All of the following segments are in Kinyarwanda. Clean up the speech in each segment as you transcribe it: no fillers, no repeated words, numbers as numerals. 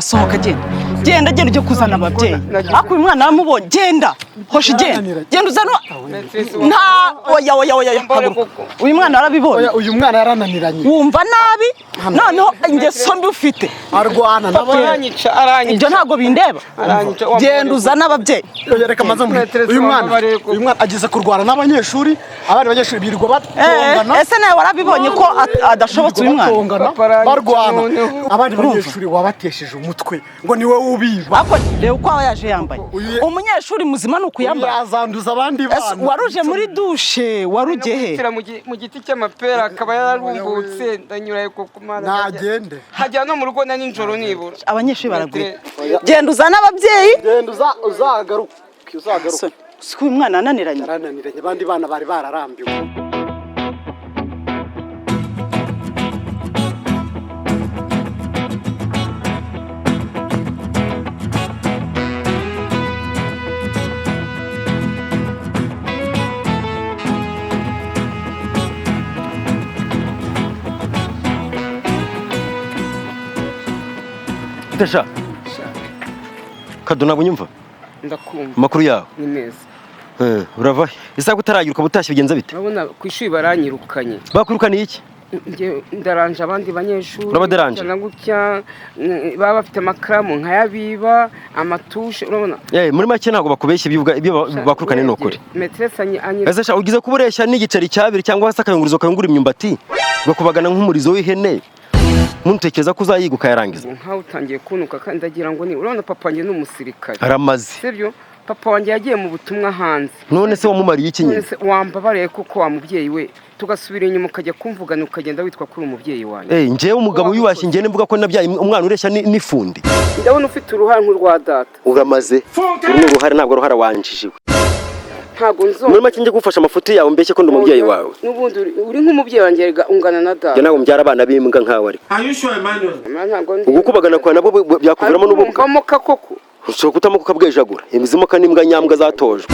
Sohoka, genda, genda, genda ujye kuzana ababyeyi. Ariko uyu mwana aramubonye. Genda, hoshi, genda, genda uzana. Nta, oya, oya, oya, haguruka. Uyu mwana arabibonye. Oya, uyu mwana yarananiranye. Wumva nabi, noneho ingeso mbi ufite. Arwana n'abandi. Aranyica, aranyica. Ibyo ntabwo bindeba. Aranyica. Genda uzane ababyeyi. Oya, reka maze Maîtresse. uyu mwana Wambabariye koko. Uyu mwana ageze kurwana n'abanyeshuri. Abandi banyeshuri birirwa batongana. Ese nawe warabibonye ko adashobotse uyu mwana? Batongana. Papa aranyica. Barwana. Noneho. Abandi banyeshuri wabatesheje umutwe ngo ni wowe ubiba. Ariko reba uko aba yaje yambaye. Umunyeshuri muzima ni ukuyambara. Yazanduza abandi Ese bana. waruje muri douche, waruje he? Gutira mu giti cy'amapera akaba yararumbutse, ndanyura ko mana. Nagende. Hajya no mu rugo na nijoro nibura. Abanyeshuri baragwira. Genda uzane ababyeyi. Genda uzagaruke, uzagaruke. Si uyu mwana ananiranye. Yarananiranye, abandi bana bari bararambiwe. Tesha Kado, ntabwo unyumva? Ndakumva. Amakuru yawe? Ni meza. Urava he? Isaha utaragira ukaba utashye, bigenza bite? Urabona ku ishuri baranyirukanye. Bakwirukaniye iki? Njye ndaranje abandi banyeshuri. Urabaderanje? Gutya na gutya, baba bafite amakaramu nkayabiba, amatushe, urabona. Muri make ntabwo bakubeshya, ibyo bakwirukaniye ni ukuri? Maîtresse anyi Ese sha, ugize kuba ureshya n'igiceri cyabiri cyangwa se akayunguruzo kayungura imyumbati, bakubagana nk'umurizo w'ihene, ntutekereza ko uzayiga ukayarangiza? Nkawe utangiye kunuka kandi ndagira ngo ni urabona papa wanjye ni umusirikare. Aramaze. Sibyo, papa wanjye yagiye mu butumwa hanze. None se wamumariye iki nyine? None se wambabariye koko wa mubyeyi we, tugasubira inyuma ukajya kumvugana, ukagenda witwa kuri umubyeyi wanjye? Njyewe umugabo wiyubashye ngende mvuga ko nabyaye umwana ureshya n'ifundi? Ndabona ufite uruhare nk'urwa data. Uramaze, uru ni uruhare, ntabwo uruhare wanjijiwe. Ntabwo nzo Muri make njye gufasha amafuti yawe mbeshye ko ndi umubyeyi wawe? N'ubundi uri nk'umubyeyi wanjye erega, ungana na data. Njye ntabwo mbyara abana b'imbwa nkawe ariko. Are you sure, Emmanuel? Mama, ntabwo ndi Ugukubagana kwawe nabwo byakuviramo n'ububwa. Urumvamo koko? Ushobora kutamo kukabwejagura, imizimuka n'imbwa nyambwa zatojwe,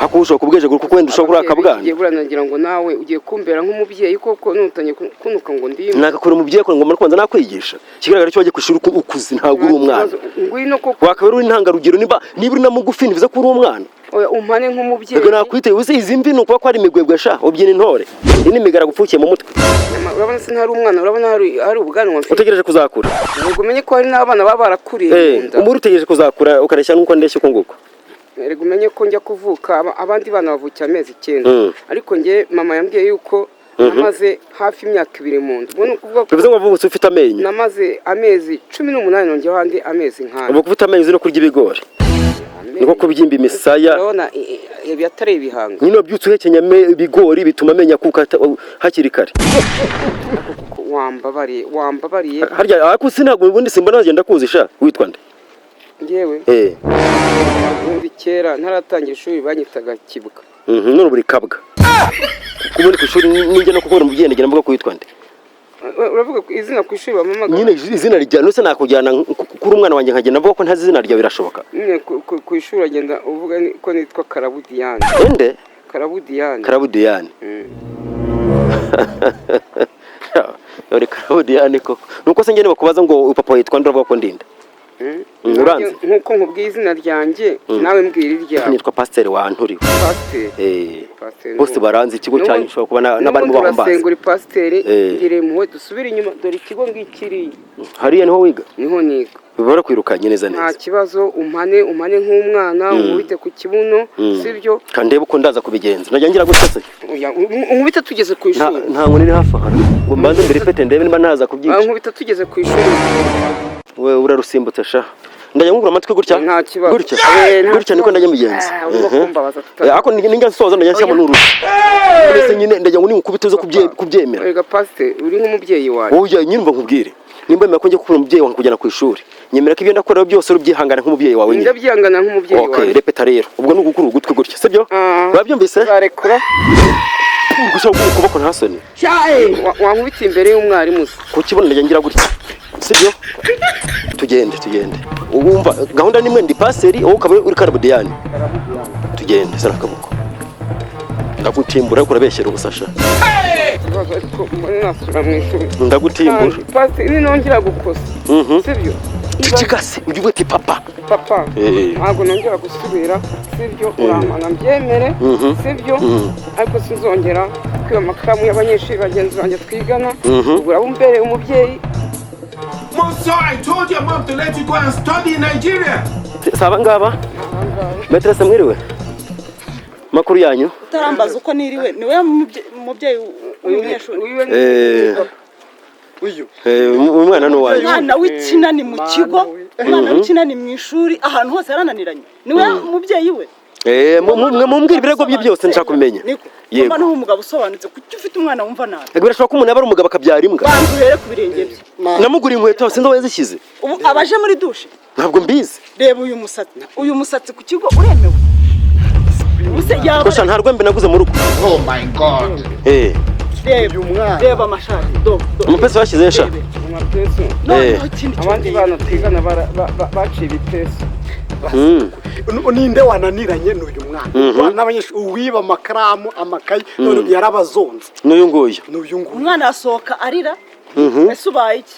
ariko ushobora kubwejagura kuko wenda ushobora kuri akabwana. Ugiye buranagira ngo nawe ugiye kumbera nk'umubyeyi koko, nutangiye kunuka ngo ndi Nagakora umubyeyi ko ngomba kubanza nakwigisha. Ikigaragara cyo wajya ku ishuri ukuze, ntabwo uri umwana. Ngwino koko. Wakaba uri intangarugero. Niba uri na mugufi ntibivuze ko uri umwana. Oya, umpane nk'umubyeyi. Reka nakwiteye uzi izi mvi ni ukuba ko ari imigwegwe sha, ubyina intore, iyi ni imigara gupfukiye mu mutwe. Nyama, urabona se ntari umwana? Urabona hari ubwanwa mfite? Utegereje kuzakura. Ubwo umenye ko hari n'abana baba barakuriye mu nda. Ubu utegereje kuzakura ukareshya n'uko ndeshya uko nguko? Erega umenye ko njya kuvuka abandi bana bavukira amezi 9. Ariko njye mama yambwiye yuko namaze hafi imyaka 2 mu nda. Ubwo ni ukuvuga ko Bivuze ngo wavutse ufite amenyo? Namaze amezi 18, nongeyeho andi amezi nk'ane. Ubu ufite amenyo uzi no kurya ibigori, niko kubyimba imisaya. Urabona ibi atari ibihanga? Nyine wabyutse uhekenya ibigori bituma amenya kuka hakiri kare. Kuko wambabariye, wambabariye. Harya ariko sinabwo ubundi simbona nagenda kuzi sha, witwa nde? Njyewe ubundi kera ntaratangira ishuri banyitaga Kibwa. None buri kabwa kuko ubundi ku ishuri ninjya no kukubona umubyeyi ndagira mvuga ko witwa nde? Uravuga ko izina ku ishuri bamamagara? Nyine izina rya nuse nakujyana kuri umwana wanjye nkagenda mvuga ko ntazi izina ryawe, birashoboka? Nyine ku ishuri agenda uvuga ko nitwa Karabudiyane. Ende? Karabudiyane. Karabudiyane. Uri Karabudiyane koko? Nuko se njye nibakubaza ngo papa yitwa nde, uravuga ko ndinda? Uranzi? Nkuko nkubwiye izina ryanjye, nawe mbwira iryawe. Nitwa Pasiteri Wanturiwe. Pasiteri. Pasiteri. Bose baranzi ikigo cyanyu, ushobora kuba n'abarimu N'ubundi baho mbazi. urasenga uri pasiteri. Ngire impuhwe dusubire inyuma, dore ikigo ngikiriye. Hariya niho wiga? Niho niga. Barakwirukanye neza Nta neza. kibazo, umpane, umpane nk'umwana, unkubite ku kibuno, sibyo? Kandi ndebe uko ndaza kubigenza, najya ngira gutya se? Oya, unkubite tugeze ku ishuri. Nta nkoni iri hafi aha ngo mbanze mbere pete ndebe niba ntaza kubyica. Unkubita tugeze ku ishuri. We urarusimbutse sha, ndajya nkugura amatwi gutya. Nta kibazo. Gutya. Nta Gutya niko kibazo. ndajya mbigenza. Ah, urimo kumbabaza Ariko ninjya nsoza ndajya nshyiramo n'uruhu mbese nyine ndajya ngo ninkubite uze kubyemera. Erega pasiteri, uri nk'umubyeyi wanjye. Oya nyine, umva nkubwire, nimba wemera ko njya gukura umubyeyi wawe nkakujyana ku ishuri, nyemera ko ibyo ndakora byose urubyihangana nk'umubyeyi wawe nyine. Ndabyihangana nk'umubyeyi Okay, wanjye. repeta rero, ubwo ni ugukura ugutwi gutya, sibyo? Ah. Urabyumvise? Uzarekura. Gusa ukuboko, nta soni? Wankubita imbere y'umwarimu se? Kukibona ndajya ngira gutya, sibyo? Tugende, tugende. Wumva gahunda nimwe, ndi paseri, wowe ukaba uri Karabudiyani. Tugende, zana akaboko ndagutimbura, ariko urabeshyera ubusasha. Ikibazo ariko mbona nasubira mu ishuri. Ndagutimbura. Kandi pasiteri, ninongera gukosa, sibyo? Ceceka se, ujye uvuga ati papa. Papa, Eh. ntabwo nongera gusubira, sibyo? Urampana mbyemere, sibyo? Ariko sinzongera kwiba amakaramu y'abanyeshuri bagenzi banjye twigana. Ubwo uraba umbereye umubyeyi. Monsieur, I told your mom to let you go and study in Nigeria. Si aba ngaba? Maîtresse, mwiriwe, makuru yanyu? Utarambaza uko niriwe, niwe mubyeyi w'umunyeshuri? Wiwe. Uyu. Uyu mwana ni uwanyu? Umwana w'ikinani mu kigo, umwana w'ikinani mu ishuri, ahantu hose yarananiranye. Niwe mubyeyi we? Mumbwire ibirego bye byose, nshaka kubimenya. Niko. Yego. Mba n'uwo mugabo usobanutse, kuki ufite umwana wumva nabi? Ego, birashoboka ko umuntu aba ari umugabo akabyara imbwa. Banza uhere ku birenge bye. Namuguriye inkweto, sinzi aho yazishyize. Ubu abaje muri douche? Ntabwo mbizi. Reba uyu musatsi, uyu musatsi ku kigo uremewe? Ubuse yaba Kosha, nta rwembe naguze mu rugo. Oh my God. Reba. Uyu mwana. Reba amashati do do. Umupesi washyize sha. Rebe. Amapesu. Noneho ikindi Abandi cyongeye. bana twigana baciye ibipesu. Ninde wananiranye? Ni uyu mwana n'abanyeshuri, uwiba amakaramu, amakayi, none yarabazonze. N'uyu nguyu. Ni uyu nguyu. Umwana yasohoka arira, ese ubaye iki?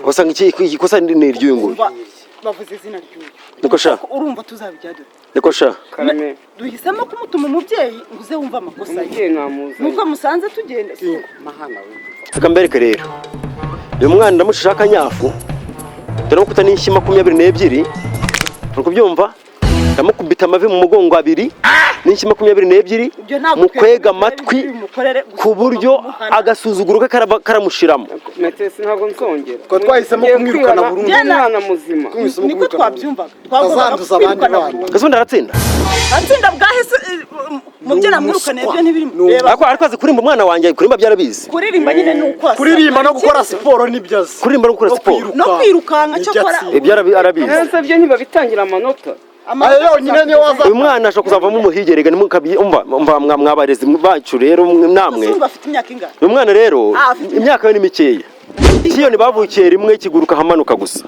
Usanga iki ikosa ni iry'uyu nguyu. Umva, bavuze izina ry'uyu. Niko sha. Urumva tuzabijya dute? Niko sha. Karame. Duhisemo kumutuma umubyeyi ngo uze wumve amakosa ye. Umubyeyi namuzanye. Nuko musanze tugenda. Mahana we. Reka mbereke rero, uyu mwana ndamucishaho akanyafu, ndamukubita n'inshyi 22, uri kubyumva? Ndamukubita amavi mu mugongo abiri n'inshyi 22. Ibyo ntabwo Mu kwega twebwe amatwi bimukorere gusa, ku buryo kumuhana. Agasuzuguro ke karamushiramo. Maîtresse, ntabwo nzongera. Twa twahisemo Ngiye kumwirukana kwihana. burundu. Ndi umwana muzima. Twahisemo Niko kumwirukana burundu. twabyumvaga, twagombaga Azanduza abandi kwirukana bana. burundu. Ese ubundi aratsinda? Atsinda bwahise mu byo namwirukana, ibyo ntibirimo. Reba. Ariko azi kuririmba, umwana wanjye kuririmba byarabizi. Kuririmba nyine ni ukwasa. Kuririmba no gukora siporo nibyo azi. Kuririmba no gukora siporo. No kwirukanka, nibyo cyakora. atsinda. Ibyo arabizi. Ese byo ntibabitangira amanota? Ayo yonyine niyo waza. Uyu mwana ashobora kuzavamo umuhige rega. Umva, umva, mwabarezi bacu rero namwe. Ese afite imyaka ingana? Uyu mwana rero, Ah, afite imyaka ye ni mikeya. Ikiyoni bavukiye rimwe kiguruka ahamanuka gusa.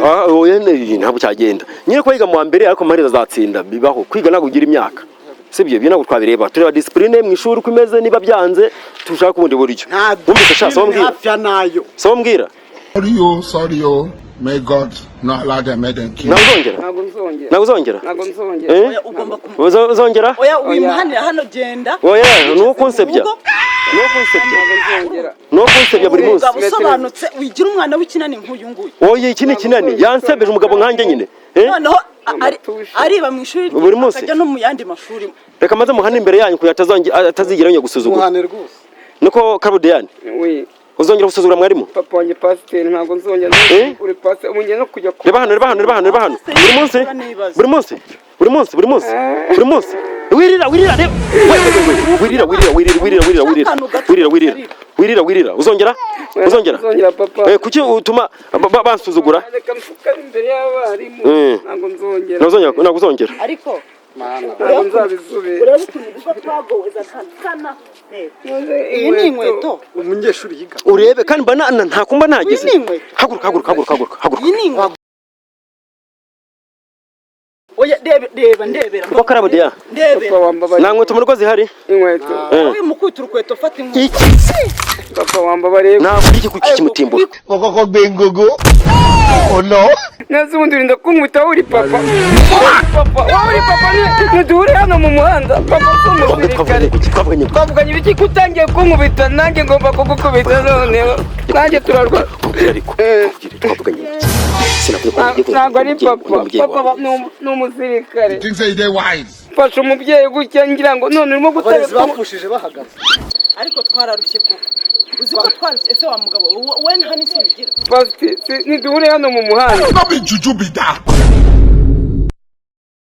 Ah, oya, ntabwo cyagenda nyine ko yiga mu wa mbere, ariko amaherezo azatsinda. Bibaho, kwiga ntabwo ugira imyaka, sibyo? Ibyo ntabwo twabireba, tureba discipline mu ishuri uko imeze. Niba byanze tushaka ubundi buryo. Nta Wumvise sha? So mbwira. hafi ya nayo. So mbwira. Sorry, oh, sorry, oh. May God not allow them, make them kill. Ntabwo uzongera? Ntabwo nzongera. Ntabwo uzongera? Ntabwo nzongera. Eh? Oya, ugomba kumu Uzongera? Oya, wimuhanira hano, genda. Oya, ni ukunsebya, Mu rugo. ni ukunsebya. Ntabwo nzongera. Ni ukunsebya buri munsi. Umugabo usobanutse wigira umwana w'ikinani nk'uyu nguyu? Oya, iki ni ikinani? Yansebeje umugabo nkanjye nyine. Eh? Noneho Amatushe. ariba mu ishuri, Buri munsi. akajya no mu yandi mashuri. Reka maze muhane imbere yanyu kugira atazigera yongera gusuzugura. Muhane rwose. Niko Karudiyani? We. Uzongera gusuzugura mwarimu? Papa wanjye pasiteri, ntabwo nzongera. Eh? Uri pasiteri, ubu ngiye no kujya ku Reba hano, reba hano, reba hano, reba hano. Buri munsi, buri munsi, buri munsi, buri munsi, buri munsi. Wirira, wirira, reba. We, we, we, we. Wirira, wirira, wirira, wirira, wirira, wirira, wirira, wirira, wirira, wirira. Uzongera? Uzongera? Nzongera, papa. Eh, kuki utuma bansuzugura? Reka mfukame imbere y'abarimu. Mm. Ntabwo nzongera. Ntabwo uzongera, ntabwo uzongera. Ariko Ntabwo nzabisubira. urebe ukuntu ibigo twagowe sana. Iyi ni inkweto? Umunyeshuri yiga. Urebe kandi mba nta kumba nageze. Iyi ni inkweto. Haguruka, haguruka, haguruka, haguruka, haguruka. Iyi ni inkweto? Oya, reba, reba, ndebera. Uko Karabudiya? Ndebera. Papa wambabariye. Nta nkweto mu rugo zihari? Inkweto. Eh. Uyu mukubita urukweto, fata inkweto. Iki Papa wambabariye. ntabwo iki kukimutimbura. Koko bengogo. Oh no. Neza, ubundi urinda kunkubita wowe uri papa. Wowe uri papa, wowe uri papa, ntiduhure hano mu muhanda. Papa si umusirikare. Twavuganye kuki? Twavuganye kuki? Twavuganye ibiki ko utangiye kunkubita? Nanjye ngomba kugukubita noneho. Nanjye turarwa. Nkubwire ariko. Nkubwire, twavuganye kuki? Sinavuze ko ngiye Ntabwo ari umubyeyi, papa. umubyeyi Papa wawe. ni umusirikare. Think say they wise. Mfashe umubyeyi gutya ngira ngo none urimo Abarezi gutereka. bapfushije bahagaze. Ariko twararushye koko, uzi ko twarushye? Ese wa mugabo we, nta n'isoni ugira? Pasiti, ntiduhure hano mu muhanda. No be juju be that.